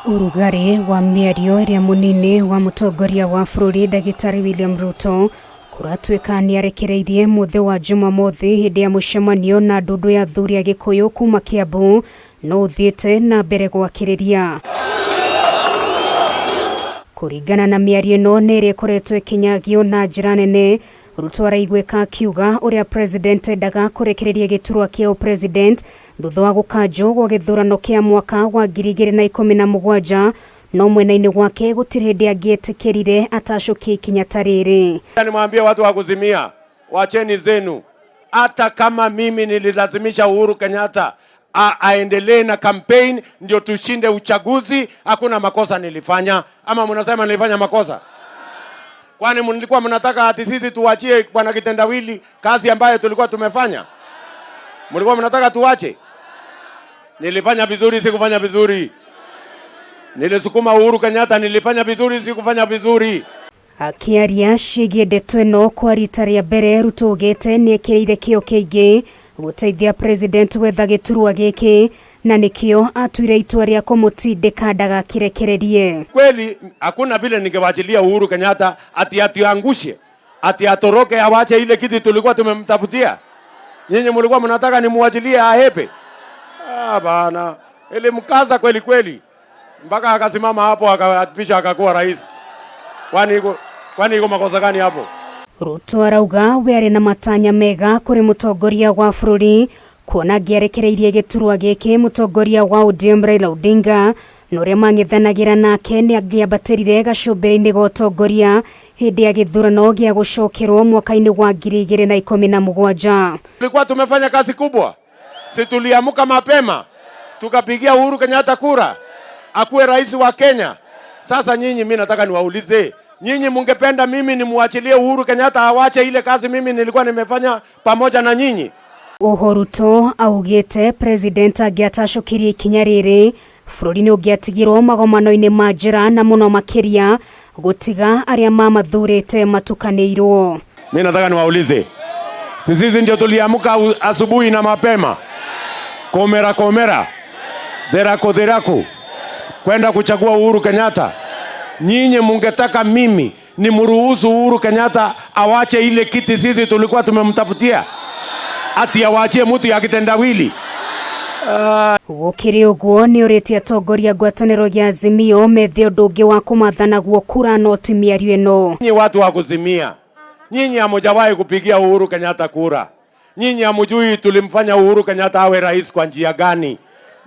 Ũrugarĩ wa mĩario ĩrĩa mũnini wa mũtongoria wa bũrũri ndagĩtarĩ William Ruto kũratuĩka nĩarekereirie mũthĩ wa Jumamothi hĩndĩ ya mũcemanio na ndundu ya athuri a Gĩkũyũ kuma Kiambu no ũthiĩte na mbere gwakĩrĩria. Kũringana na mĩario ĩno nĩ ĩrĩa ĩkoretwo ĩkĩnyagio na njĩra nene, Ruto araiguĩka akiuga ũrĩa president endaga kũrekereria gĩturwa kĩa ũpresident thutha wa gũkanjwo gwa gĩthurano kĩa mwaka wa 2017, no mwena-inĩ gwake gũtirĩ hĩndĩ angĩetĩkĩrire atacũkie ikinya ta rĩrĩ. Nimwambie watu wa kuzimia, wacheni zenu. Hata kama mimi nililazimisha Uhuru Kenyatta aendelee na campaign ndio tushinde uchaguzi, hakuna makosa nilifanya. Ama mnasema nilifanya makosa? Kwani mlikuwa mnataka ati sisi tuwachie bwana kitendawili kazi ambayo tulikuwa tumefanya? Mlikuwa mnataka tuwache? Nilifanya vizuri, sikufanya vizuri? Nilisukuma Uhuru Kenyatta, nilifanya vizuri, sikufanya vizuri? Akĩaria ciĩgiĩ ndeto ĩno kwa rita rĩa mbere, Ruto augĩte nĩ ekĩrĩire kĩo kĩingĩ gũteithia president gwetha gĩturwa gĩkĩ na nĩkĩo atuire itua rĩa kũmũtindĩka ndagakĩrekererie. Kweli hakuna vile ningewachilia Uhuru Kenyatta ati atiangushe, ati atoroke awache ile kiti tulikuwa tumemtafutia. Nyinyi mlikuwa mnataka nimuachilie ahepe? Ah, bana, ilimkaza kweli kweli mpaka akasimama hapo akaapisha akakuwa rais. Kwani iko makosa gani hapo? Ruto arauga we arĩ na matanya mega kũrĩ mũtongoria wa bũrũri kuona angĩarekereirie gĩturwa gĩkĩ mũtongoria wa ODM Raila Odinga na ũrĩa mang'ethanagĩra nake nĩ angĩambatĩrire gacũmbĩrĩ-inĩ ga ũtongoria hĩndĩ ya gĩthurano gĩa gũcokerwo mwaka-inĩ wa 2017. Tulikuwa tumefanya kazi kubwa, si tuliamuka mapema tukapigia Uhuru Kenyatta kura akuwe rais wa Kenya. Sasa nyinyi, mimi nataka niwaulize nyinyi, mungependa mimi nimuachilie Uhuru Kenyatta awache ile kazi mimi nilikuwa nimefanya pamoja na nyinyi? Oho Ruto augĩte president angĩatacũkirie ikinya rĩrĩ bũrũri nĩ ũngĩatigirwo magomano-inĩ ma njĩra na mũno makĩria gũtiga arĩa mamathurĩte matukanĩirwo. Mimi nataka niwaulize, sisi ndio tuliamka asubuhi na mapema komera komera therako therako kwenda kuchagua Uhuru Kenyatta. Nyinyi mungetaka mimi nimruhusu Uhuru Kenyatta awache ile kiti sisi tulikuwa tumemtafutia, ati awachie mtu ya kitendawili? Gũkĩrĩ ũguo nĩ ũrĩtie atongoria ngwatanĩro ya Azimio methe ũndũ ũngĩ wa kũmatha naguo kura no ti mĩario ĩno. Nyinyi watu wa kuzimia, nyinyi hamujawahi kupigia Uhuru Kenyatta kura. Nyinyi hamujui tulimfanya Uhuru Kenyatta awe rais kwa njia gani.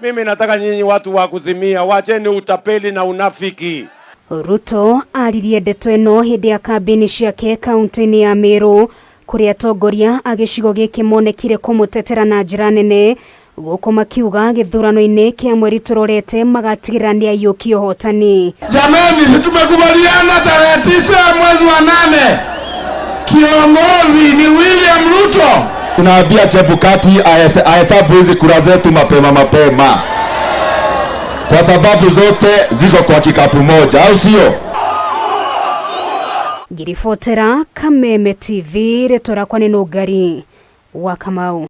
Mimi nataka nyinyi watu wa kuzimia, wacheni utapeli na unafiki. Ruto aririe ndeto ĩno hĩndĩ ya kambĩini ciake kaunti-inĩ ya Meru kũrĩa atongoria a gĩcigo gĩkĩ monekire kũmũtetera na njĩra nene gũkũ makiuga gĩthurano-inĩ kĩa mweri tũrorete magatigĩrĩra nĩ aiyũkia ũhotani. Jamani, si tumekubaliana tarehe 9 mwezi wa 8 kiongozi ni William Ruto. Tunaambia Chebukati ahesabu hizi kura zetu mapema mapema, kwa sababu zote ziko kwa kikapu moja, au sio? Ngiribotera Kameme TV, rĩtwa rĩakwa nĩ Nũngari wa Kamau.